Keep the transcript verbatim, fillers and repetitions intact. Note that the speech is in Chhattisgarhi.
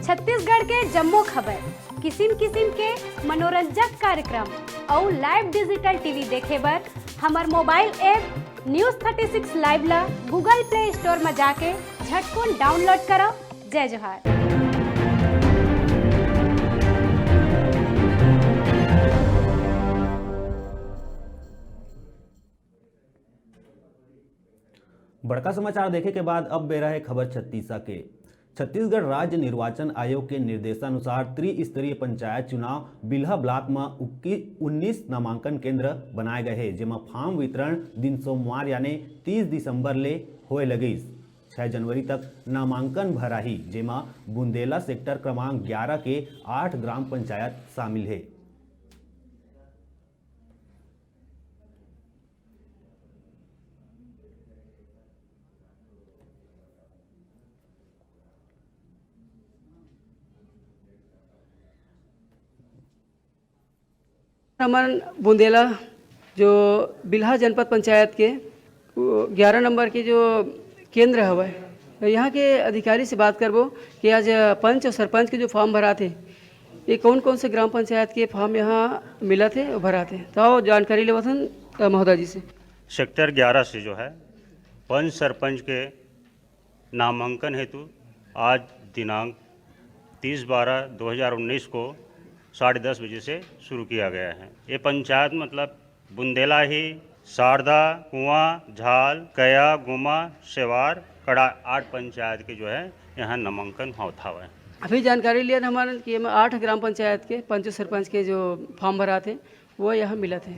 छत्तीसगढ़ के जम्मो खबर, किसिम किसिम के मनोरंजक कार्यक्रम अउ live digital T V देखे बर हमर mobile app News Thirty Six Live ला Google Play Store म जाके झटकुन download करव। जय जोहार। बड़का समाचार देखे के बाद अब बेरा हे खबर छत्तीसा के। छत्तीसगढ़ राज्य निर्वाचन आयोग के निर्देशानुसार त्रिस्तरीय पंचायत चुनाव बिल्हा ब्लॉक म उक्की-, उन्नीस नामांकन केंद्र बनाए गए हे, जेमा फार्म वितरण दिन सोमवार यानी तीस दिसंबर ले होए लगिस। छह जनवरी तक नामांकन भराही, जेमा बुंदेला सेक्टर क्रमांक ग्यारह के आठ ग्राम पंचायत शामिल हे। हमन बुंदेला जो बिल्हा जनपद पंचायत के ग्यारह नंबर के जो केंद्र हवय, यहाँ के अधिकारी से बात करबो कि आज पंच और सरपंच के जो फॉर्म भरात हे, ये कौन कौन से ग्राम पंचायत के फॉर्म यहाँ मिलत हे और भरात हे। तो जानकारी लेवत हन, अ, महोदय जी से। सेक्टर ग्यारह से जो है पंच सरपंच के नामांकन हेतु आज दिनांक तीस बारह दो हज़ार उन्नीस को साढ़े दस बजे से शुरू किया गया है। ये पंचायत मतलब बुंदेलाही, शारदा, कुआं, झाल, कया, गुमा, सेवार, कड़ा, आठ पंचायत के जो है यहाँ नामांकन होत हवय। अभी जानकारी लिया था हमारे कि एमा आठ ग्राम पंचायत के पंच सरपंच के जो फॉर्म भरात हे, वो यहाँ मिलत हे।